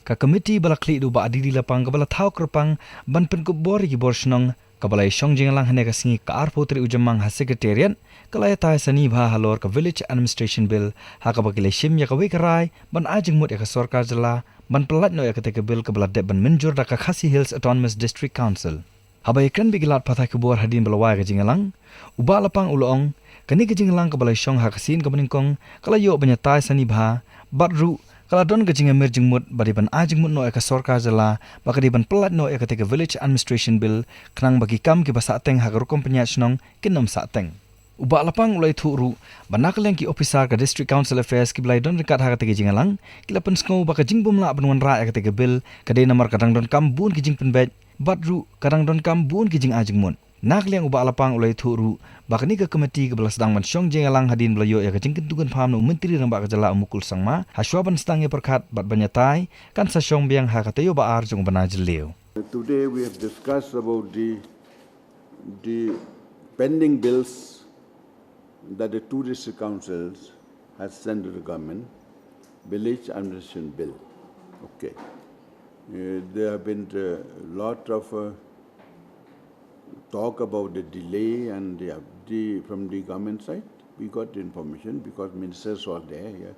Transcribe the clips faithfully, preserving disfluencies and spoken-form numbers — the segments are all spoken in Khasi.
Ka komiti ba la khlieh da u Bah Didi Lapang kaba la thaw kyrpang ban pynkup bor ïa ki bor shnong kaba la ïashong jingïalang hynne ka sngi ka arphew tarik u Jymmang ha Secretariat, ka la ïatai sani bha halor ka Village Administration Bill, ha kaba ki la shim ïa kawei ka rai ban ai jingmut ïa ka sorkar jylla ban pyllait noh ïa katei ka bill kaba la dep ban mynjur da ka Khasi Hills Autonomous District Council. Haba ïakren bad ki lad pathai khubor hadien ba la wai ka jingïalang, u Bah Lapang u la ong, kane ka jingïalang kaba la shong ha ka sien kaba nyngkong ka la ïoh ban ïatai sani bha, bad ruh ka la don ka jingïamir jingmut ba dei ban ai jingmut noh ïa ka sorkar jylla ba ka dei ban pyllait noh ïa katei ka Village Administration Bill, khnang ba ki kam kiba sahteng ha ka rukom pynïaid shnong kin ym sahteng. U Bah Lapang u la ïathuh ruh ba na ka liang ki ophisar ka District Council Affairs kiba la ïadon ryngkat ha katei ka jingïalang ki la pynsngew ba ka jingbymlah ban wanrah ïa katei ka bill ka dei namar ka dang donkam bun ki jingpynbeit, bad ruh ka dang donkam bun ki jingai jingmut. Na ka liang u Bah Lapang u la ïathuh ruh ba kane ka komiti kaba la sdang ban shong jingïalang hadien ba la ïoh ïa ka jingkyntu kynpham na u Myntri Rangbah ka jylla u Mukul Sangma, ha shuwa ban sdang ïa pyrkhat bad ban ïatai, kan sa shong biang ha ka taïew ba ar jong u bnai Jylliew. Today we have discussed about the, the pending bills that the two district councils has sent to the government, village administration bill. Okay. Uh, there have been a lot of, uh, talk about the delay and the, the, from the government side. We got the information because ministers were there. Yeah.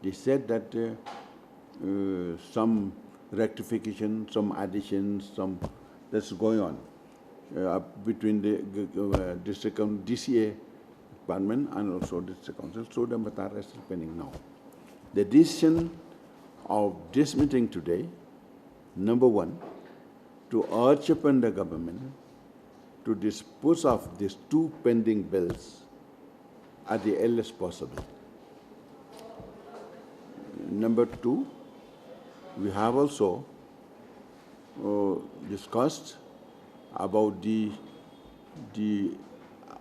They said that, uh, uh, some rectification, some additions, some that's going on, uh, between the, uh, district coun-, D C A department and also district council. So the matter is still pending now. The decision of this meeting today, number one, to urge upon the government to dispose of these two pending bills at the earliest possible. Number two, we have also, uh, discussed about the, the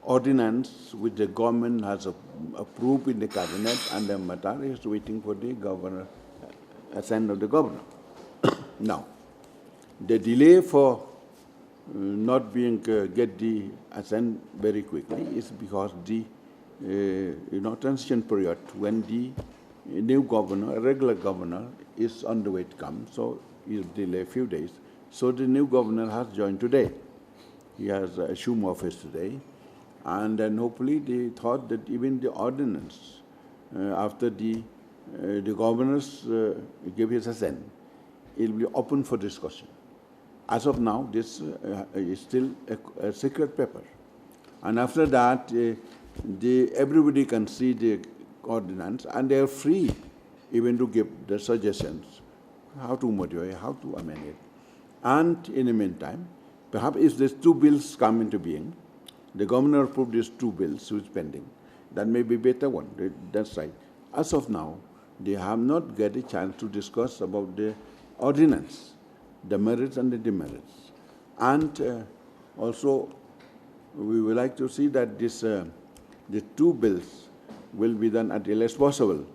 ordinance which the government has ap-, approved in the cabinet, and the matter is waiting for the governor, assent of the governor. Now, the delay for, uh, not being, uh, get the assent very quickly is because the, uh, you know, transition period when the new governor, regular governor, is on the way to come, so he'll delay a few days. So the new governor has joined today. He has, uh, assumed office today, and then hopefully they thought that even the ordinance, uh, after the, uh, the governor's, uh, give his assent, it will be open for discussion. As of now, this, uh, is still a, a secret paper. And after that, uh, the, everybody can see the ordinance and they are free even to give the suggestions how to modify, how to amend it. And in the meantime, perhaps if these two bills come into being, the governor approved these two bills which is pending, that may be better one, that side. As of now, they have not get a chance to discuss about the ordinance, the merits and the demerits. And, uh, also, we would like to see that this, uh, the two bills will be done at the earliest possible.